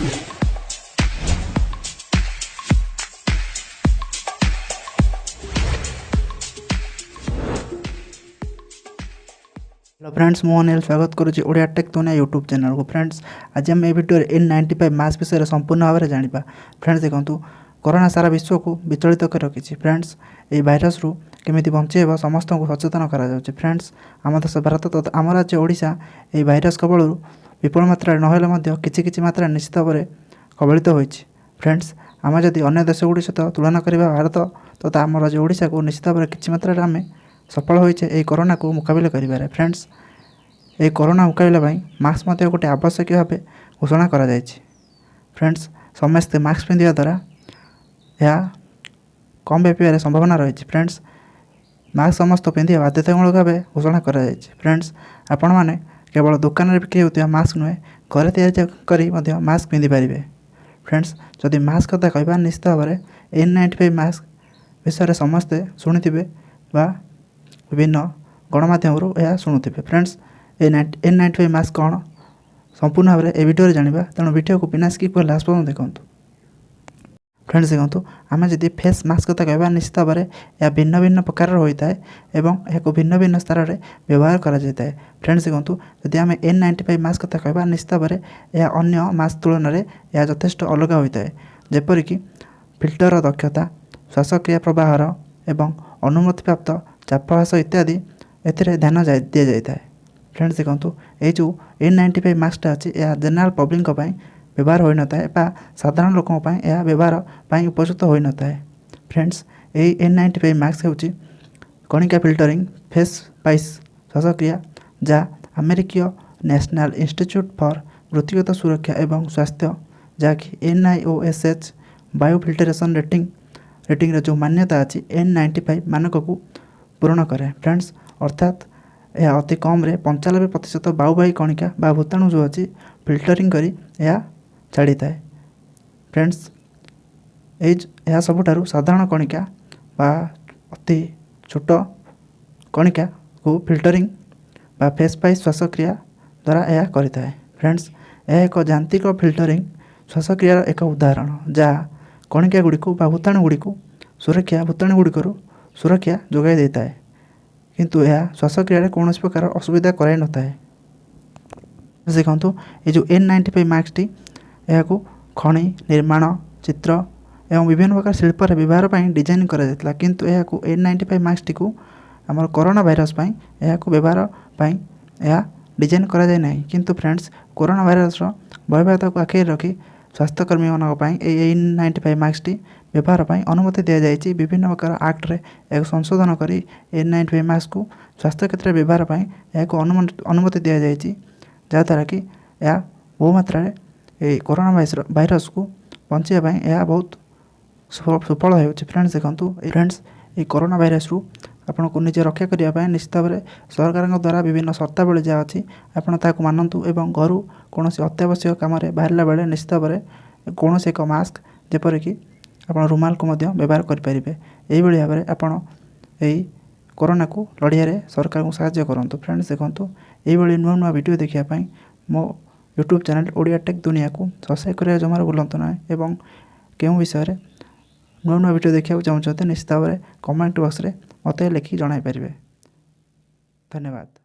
Hello friends, ମୁଁ ଅନିଲ ସ୍ୱାଗତ କରୁଛି ଓଡ଼ିଆ ଟେକ୍ ଦୁନିଆ ୟୁଟ୍ୟୁବ୍ ଚ୍ୟାନେଲକୁ। ଫ୍ରେଣ୍ଡସ୍, ଆଜି ଆମେ ଏ ଭିଡ଼ିଓରେ N95 mask ବିଷୟରେ ସମ୍ପୂର୍ଣ୍ଣ ଭାବରେ ଜାଣିବା। ଫ୍ରେଣ୍ଡସ୍ ଦେଖନ୍ତୁ, କରୋନା ସାରା ବିଶ୍ୱକୁ ବିଚଳିତ କରି ରଖିଛି। ଫ୍ରେଣ୍ଡସ୍, ଏହି ଭାଇରସରୁ କେମିତି ବଞ୍ଚି ହେବ ସମସ୍ତଙ୍କୁ ସଚେତନ କରାଯାଉଛି। ଫ୍ରେଣ୍ଡସ୍, ଆମ ଦେଶ ଭାରତ ତଥା ଆମ ରାଜ୍ୟ ଓଡ଼ିଶା ଏହି ଭାଇରସ କବଳରୁ ବିପୁଳ ମାତ୍ରାରେ ନହେଲେ ମଧ୍ୟ କିଛି କିଛି ମାତ୍ରାରେ ନିଶ୍ଚିତ ଭାବରେ କବଳିତ ହୋଇଛି। ଫ୍ରେଣ୍ଡସ୍, ଆମେ ଯଦି ଅନ୍ୟ ଦେଶ ଗୁଡ଼ିକ ସହିତ ତୁଳନା କରିବା, ଭାରତ ତଥା ଆମ ରାଜ୍ୟ ଓଡ଼ିଶାକୁ ନିଶ୍ଚିତ ଭାବରେ କିଛି ମାତ୍ରାରେ ଆମେ ସଫଳ ହୋଇଛେ ଏହି କରୋନାକୁ ମୁକାବିଲା କରିବାରେ। ଫ୍ରେଣ୍ଡସ୍, ଏହି କରୋନା ମୁକାବିଲା ପାଇଁ ମାସ୍କ ମଧ୍ୟ ଗୋଟେ ଆବଶ୍ୟକୀୟ ଭାବେ ଘୋଷଣା କରାଯାଇଛି। ଫ୍ରେଣ୍ଡସ୍, ସମସ୍ତେ ମାସ୍କ ପିନ୍ଧିବା ଦ୍ୱାରା ଏହା କମ୍ ବ୍ୟାପିବାର ସମ୍ଭାବନା ରହିଛି। ଫ୍ରେଣ୍ଡସ୍, ମାସ୍କ ସମସ୍ତ ପିନ୍ଧିବା ବାଧ୍ୟତାମୂଳକ ଭାବେ ଘୋଷଣା କରାଯାଇଛି। ଫ୍ରେଣ୍ଡସ୍, ଆପଣମାନେ କେବଳ ଦୋକାନରେ ବିକ୍ରି ହେଉଥିବା ମାସ୍କ ନୁହେଁ, ଘରେ ତିଆରି କରି ମଧ୍ୟ ମାସ୍କ ପିନ୍ଧିପାରିବେ। ଫ୍ରେଣ୍ଡସ୍, ଯଦି ମାସ୍କ କଥା କହିବା, ନିଶ୍ଚିତ ଭାବରେ N95 mask ବିଷୟରେ ସମସ୍ତେ ଶୁଣିଥିବେ ବା ବିଭିନ୍ନ ଗଣମାଧ୍ୟମରୁ ଏହା ଶୁଣୁଥିବେ। ଫ୍ରେଣ୍ଡସ୍, ଏ N95 mask କ'ଣ ସମ୍ପୂର୍ଣ୍ଣ ଭାବରେ ଏ ଭିଡ଼ିଓରେ ଜାଣିବା, ତେଣୁ ଭିଡ଼ିଓକୁ ବିନା ସ୍କିପ୍ କରି ଲାଷ୍ଟ ପର୍ଯ୍ୟନ୍ତ ଦେଖନ୍ତୁ। ଫ୍ରେଣ୍ଡସ୍ ଦେଖନ୍ତୁ, ଆମେ ଯଦି ଫେସ୍ ମାସ୍କ କଥା କହିବା, ନିଶ୍ଚିତ ଭାବରେ ଏହା ଭିନ୍ନ ଭିନ୍ନ ପ୍ରକାରର ହୋଇଥାଏ ଏବଂ ଏହାକୁ ଭିନ୍ନ ଭିନ୍ନ ସ୍ତରରେ ବ୍ୟବହାର କରାଯାଇଥାଏ। ଫ୍ରେଣ୍ଡସ୍ ଦେଖନ୍ତୁ, ଯଦି ଆମେ N95 mask କଥା କହିବା, ନିଶ୍ଚିତ ଭାବରେ ଏହା ଅନ୍ୟ ମାସ୍କ ତୁଳନାରେ ଏହା ଯଥେଷ୍ଟ ଅଲଗା ହୋଇଥାଏ, ଯେପରିକି ଫିଲ୍ଟରର ଦକ୍ଷତା, ଶ୍ୱାସକ୍ରିୟା ପ୍ରବାହର ଏବଂ ଅନୁମତିପ୍ରାପ୍ତ ଚାପ ହ୍ରାସ ଇତ୍ୟାଦି ଏଥିରେ ଧ୍ୟାନ ଦିଆଯାଇଥାଏ। ଫ୍ରେଣ୍ଡସ୍ ଦେଖନ୍ତୁ, ଏଇ ଯେଉଁ N95 ମାସ୍କଟା ଅଛି, ଏହା ଜେନେରାଲ୍ ପବ୍ଲିକଙ୍କ ପାଇଁ ବ୍ୟବହାର ହୋଇନଥାଏ ବା ସାଧାରଣ ଲୋକଙ୍କ ପାଇଁ ଏହା ବ୍ୟବହାର ପାଇଁ ଉପଯୁକ୍ତ ହୋଇନଥାଏ। ଫ୍ରେଣ୍ଡସ୍, ଏହି N95 mask ହେଉଛି କଣିକା ଫିଲ୍ଟରିଂ ଫେସ୍ ପାଇସ୍ ଶ୍ୱାସକ୍ରିୟା, ଯାହା ଆମେରିକୀୟ ନ୍ୟାସନାଲ୍ ଇନଷ୍ଟିଚ୍ୟୁଟ୍ ଫର୍ ବୃତ୍ତିଗତ ସୁରକ୍ଷା ଏବଂ ସ୍ୱାସ୍ଥ୍ୟ, ଯାହାକି NIOSH bio filtration ରେଟିଂର ଯେଉଁ ମାନ୍ୟତା ଅଛି, N95 ମାନକକୁ ପୂରଣ କରେ। ଫ୍ରେଣ୍ଡସ୍, ଅର୍ଥାତ୍ ଏହା ଅତି କମ୍ରେ 95% ବାୟୁବାହୀ କଣିକା ବା ଭୂତାଣୁ ଯେଉଁ ଅଛି, ଫିଲ୍ଟରିଂ କରି ଏହା ଛାଡ଼ିଥାଏ। ଫ୍ରେଣ୍ଡସ୍, ଏହା ସବୁଠାରୁ ସାଧାରଣ କଣିକା ବା ଅତି ଛୋଟ କଣିକାକୁ ଫିଲ୍ଟରିଂ ବା ଫେସ୍ ପାଇ ଶ୍ୱାସକ୍ରିୟା ଦ୍ୱାରା ଏହା କରିଥାଏ। ଫ୍ରେଣ୍ଡସ୍, ଏହା ଏକ ଯାନ୍ତ୍ରିକ ଫିଲ୍ଟରିଂ ଶ୍ୱାସକ୍ରିୟାର ଏକ ଉଦାହରଣ, ଯାହା କଣିକା ଗୁଡ଼ିକୁ ବା ଭୂତାଣୁ ଗୁଡ଼ିକୁ ସୁରକ୍ଷା ଭୂତାଣୁ ଗୁଡ଼ିକରୁ ସୁରକ୍ଷା ଯୋଗାଇ ଦେଇଥାଏ, କିନ୍ତୁ ଏହା ଶ୍ୱାସକ୍ରିୟାରେ କୌଣସି ପ୍ରକାର ଅସୁବିଧା କରାଇ ନଥାଏ। ଦେଖନ୍ତୁ, ଏ ଯେଉଁ N95 ମାସ୍କଟି, ଏହାକୁ ଖଣି, ନିର୍ମାଣ, ଚିତ୍ର ଏବଂ ବିଭିନ୍ନ ପ୍ରକାର ଶିଳ୍ପରେ ବ୍ୟବହାର ପାଇଁ ଡିଜାଇନ୍ କରାଯାଇଥିଲା, କିନ୍ତୁ ଏହାକୁ N95 ମାସ୍କଟିକୁ ଆମର କରୋନା ଭାଇରସ୍ ପାଇଁ ଏହାକୁ ବ୍ୟବହାର ପାଇଁ ଏହା ଡିଜାଇନ୍ କରାଯାଇ ନାହିଁ। କିନ୍ତୁ ଫ୍ରେଣ୍ଡସ୍, କରୋନା ଭାଇରସ୍ର ଭୟାବହତାକୁ ଆଖିରେ ରଖି ସ୍ୱାସ୍ଥ୍ୟକର୍ମୀମାନଙ୍କ ପାଇଁ ଏହି N95 ମାସ୍କଟି ବ୍ୟବହାର ପାଇଁ ଅନୁମତି ଦିଆଯାଇଛି। ବିଭିନ୍ନ ପ୍ରକାର ଆକ୍ଟରେ ଏହାକୁ ସଂଶୋଧନ କରି N95 ମାସ୍କକୁ ସ୍ୱାସ୍ଥ୍ୟ କ୍ଷେତ୍ରରେ ବ୍ୟବହାର ପାଇଁ ଏହାକୁ ଅନୁମତି ଦିଆଯାଇଛି, ଯାହାଦ୍ୱାରା କି ଏହା ବହୁ ମାତ୍ରାରେ ଏହି କରୋନା ଭାଇରସ୍କୁ ବଞ୍ଚିବା ପାଇଁ ଏହା ବହୁତ ସୁଫଳ ହେଉଛି। ଫ୍ରେଣ୍ଡସ୍ ଦେଖନ୍ତୁ, ଫ୍ରେଣ୍ଡସ୍, ଏହି କରୋନା ଭାଇରସ୍ରୁ ଆପଣଙ୍କୁ ନିଜେ ରକ୍ଷା କରିବା ପାଇଁ ନିଶ୍ଚିତ ଭାବରେ ସରକାରଙ୍କ ଦ୍ୱାରା ବିଭିନ୍ନ ସର୍ତ୍ତାବଳୀ ଯାହା ଅଛି, ଆପଣ ତାହାକୁ ମାନନ୍ତୁ ଏବଂ ଘରୁ କୌଣସି ଅତ୍ୟାବଶ୍ୟକ କାମରେ ବାହାରିଲା ବେଳେ ନିଶ୍ଚିତ ଭାବରେ କୌଣସି ଏକ ମାସ୍କ, ଯେପରିକି ଆପଣ ରୁମାଲକୁ ମଧ୍ୟ ବ୍ୟବହାର କରିପାରିବେ। ଏଇଭଳି ଭାବରେ ଆପଣ ଏହି କରୋନାକୁ ଲଢ଼ିବାରେ ସରକାରଙ୍କୁ ସାହାଯ୍ୟ କରନ୍ତୁ। ଫ୍ରେଣ୍ଡସ୍ ଦେଖନ୍ତୁ, ଏଇଭଳି ନୂଆ ନୂଆ ଭିଡ଼ିଓ ଦେଖିବା ପାଇଁ ମୋ ୟୁଟ୍ୟୁବ୍ ଚ୍ୟାନେଲ୍ ଓଡ଼ିଆ ଟେକ୍ ଦୁନିଆକୁ ସବସ୍କ୍ରାଇବ୍ କରିବା ଜମାରୁ ଭୁଲନ୍ତୁ ନାହିଁ ଏବଂ କେଉଁ ବିଷୟରେ ନୂଆ ନୂଆ ଭିଡ଼ିଓ ଦେଖିବାକୁ ଚାହୁଁଛନ୍ତି, ନିଶ୍ଚିତ ଭାବରେ କମେଣ୍ଟ ବକ୍ସରେ ମୋତେ ଲେଖିକି ଜଣାଇ ପାରିବେ। ଧନ୍ୟବାଦ।